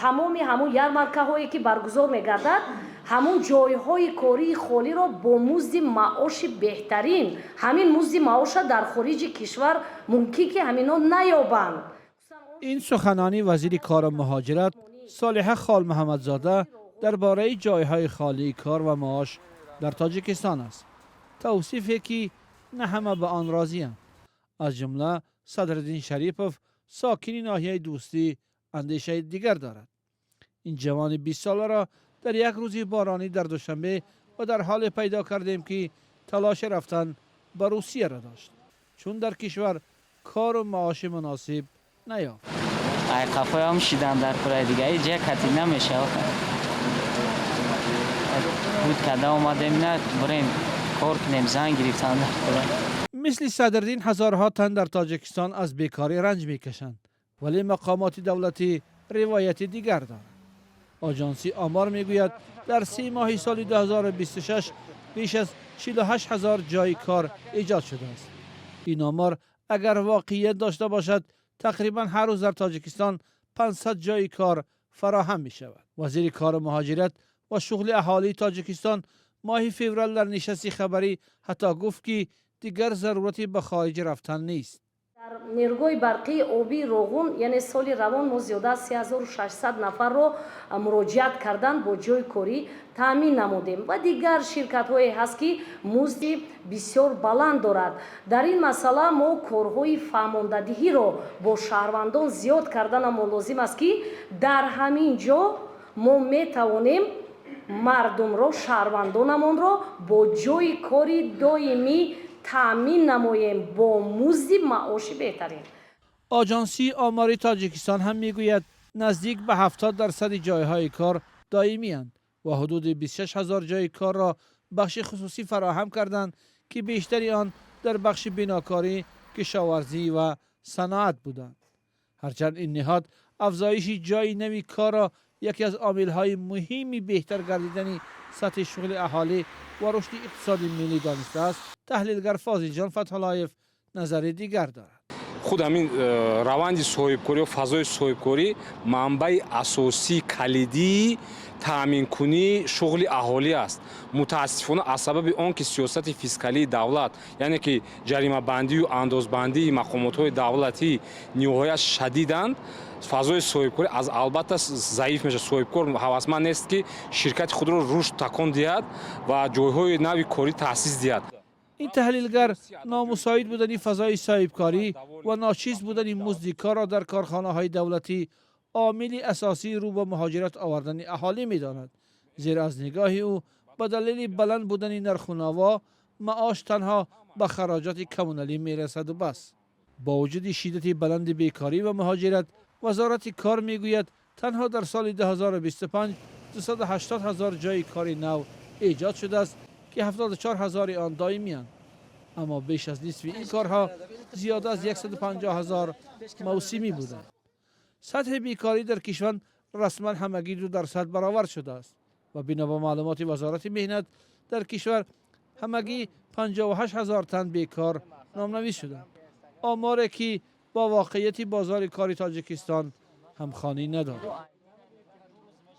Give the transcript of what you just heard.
Тамоми ҳамун ярмаркаҳое, ки баргузор мегардад, ҳамун ҷойҳои кории холиро бо музди маоши беҳтарин, ҳамин музди маоша дар хориҷи кишвар мумкин ки ҳамино наёбанд. Ин суханони вазири кору муҳоҷират Солиҳа Холмуҳаммадзода дар бораи ҷойҳои холии кор ва маош дар Тоҷикистон аст. Тавсифе, ки на ҳама ба он розианд. Аз ҷумла Садриддин Шарипов, сокини ноҳияи Дӯстӣ, андешаи дигар дорад. Ин ҷавони 20-соларо дар як рӯзи боронӣ дар Душанбе ва дар ҳоле пайдо кардем, ки талоши рафтан ба Русияро дошт, чун дар кишвар кору маоши муносиб наёфт. Ай қафоям шидан дар кураи дига ҷа кати намешавад. Буд када омадем, на бурем кор кунем, зан гирифтан дар кура. Мисли Садриддин ҳазорҳо тан дар Тоҷикистон аз бекорӣ ранҷ мекашанд, вале мақомоти давлатӣ ривояти дигар доранд. Оҷонсии Омор мегӯяд, дар 3 моҳи соли 2026 беш аз 48 ҳазор ҷойи кор эҷод шудааст. Ин омор агар воқеият дошта бошад, тақрибан ҳар рӯз дар Тоҷикистон 500 ҷойи кор фароҳам мешавад. Вазири кору муҳоҷират ва шуғли аҳолии Тоҷикистон моҳи феврал дар нишасти хабарӣ ҳатто гуфт, ки дигар зарурати ба хориҷ рафтан нест. Дар нерӯгоҳи барқии обии Роғун, яъне соли равон, мо зиёда аз 3600 нафарро муроҷиат кардан бо ҷойи корӣ таъмин намудем ва дигар ширкатҳое ҳаст, ки музди бисёр баланд дорад. Дар ин масъала мо корҳои фаҳмондадиҳиро бо шаҳрвандон зиёд карданамо лозим аст, ки дар ҳамин ҷо мо метавонем мардумро, шаҳрвандонамонро бо ҷойи кори доимӣ таъмин намоем бо музди маоши беҳтарин. Оҷонсии Омори Тоҷикистон ҳам мегӯяд, наздик ба 70 дарсади ҷойҳои кор доимианд ва ҳудуди 26 ҳазор ҷойи корро бахши хусусӣ фароҳам карданд, ки бештари он дар бахши бинокорӣ, кишоварзӣ ва саноат буданд. Ҳарчанд ин ниҳод афзоиши ҷойи нави корро яке аз омилҳои муҳими беҳтар гардидани сатҳи шуғли аҳолӣ ва рушди иқтисоди миллӣ донистааст, таҳлилгар Фозилҷон Фатҳуллоев назари дигар дорад. Худ ҳамин раванди соҳибкорӣ ё фазои соҳибкорӣ манбаи асосии калидии таъминкунии шуғли аҳолӣ аст. Мутаассифона, аз сабаби он ки сиёсати фискалии давлат, яъне ки ҷаримабандию андозбандии мақомотҳои давлатӣ ниҳоят шадиданд, фазои соҳибкорӣ аз албатта заиф мешавад. Соҳибкор ҳавасманд нест, ки ширкати худро рушд такон диҳад ва ҷойҳои нави корӣ таъсис диҳад. Ин таҳлилгар номусоид будани фазои соҳибкорӣ ва ночиз будани музди корро дар корхонаҳои давлатӣ омили асосии рӯ ба муҳоҷират овардани аҳолӣ медонад, зеро аз нигоҳи ӯ ба далели баланд будани нарху наво маош танҳо ба хароҷоти коммуналӣ мерасаду бас. Бо вуҷуди шиддати баланди бекорӣ ва муҳоҷират, Вазорати кор мегӯяд, танҳо дар соли 2025 280 ҳазор ҷойи кори нав эҷод шудааст, ки 74 ҳазори он доимианд. Аммо беш аз нисфи ин корҳо, зиёда аз 150 ҳазор, мавсимӣ буданд. Сатҳи бекорӣ дар кишвар расман ҳамагӣ 2 дарсад баровард шудааст ва бино ба маълумоти Вазорати меҳнат дар кишвар ҳамагӣ 58 ҳазор тан бекор номнавис шуданд, оморе ки бо воқеияти бозори кори Тоҷикистон ҳамхонӣ надорад.